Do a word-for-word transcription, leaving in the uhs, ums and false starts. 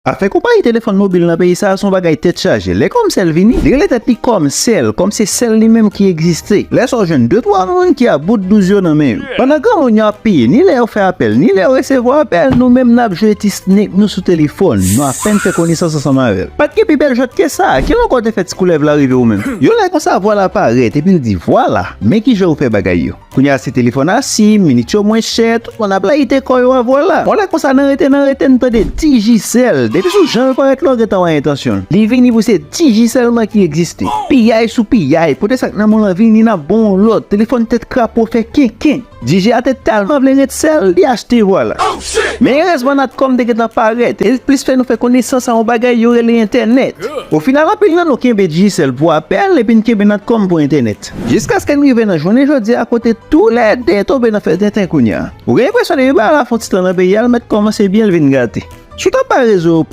Afè konpayi telefòn mobil nan peyi sa a se yon bagay tèt chaje. Lè Comcel vini, li rele tèt li Comcel, kòm se sèl li menm ki egziste. Lè sa w jwenn de twa moun ki a bout douz yo nan men yo. Pandan granmoun yo ap peye, ni lè yo fè apèl, ni lè yo resevwa apèl, nou menm n ap jwe ti snake nou sou telefòn. Nou apèn fè konesans ansanm avè l. Pa t gen pi bèl jwèt ke sa. Kilè ankò w te fè ti koulèv la rive ou menm? Yon lè konsa vwala parèt, epi l di, vwala, men kijan ou fè bagay yo. Kounye a se telefòn a sim, minit yo mwen chè, tout moun ap layite kò yo a vwala. Yon lè konsa nan rete, nan rete, n tande Digicel. Depi sou jan l parèt la, w gentan wè entansyon l. Li vini pou se Digicel sèlman ki egziste. Piyay sou piyay, pote sa k nan men w lan vini, n ap ba w yon lòt. Telefòn tèt krapo fè kenken. Digi a te tèlman vle ret sèl, li achte vwala. Men erezman Natcom te gentan parèt, e plis fè nou fè konesans a yon bagay yo rele entènèt. Ofinal, anpil nan nou kenbe Digicel pou apèl, epi n kenbe Natcom pou entènèt. Jiskaske n rive nan jounen jodi a kote toulède tonbe nan fè tenten kounye a. Ou gen enpresyon depi bagay la fè yon ti tan nan peyi a, l mèt kòmanse byen, l vin gate. Si w t ap bay rezo yo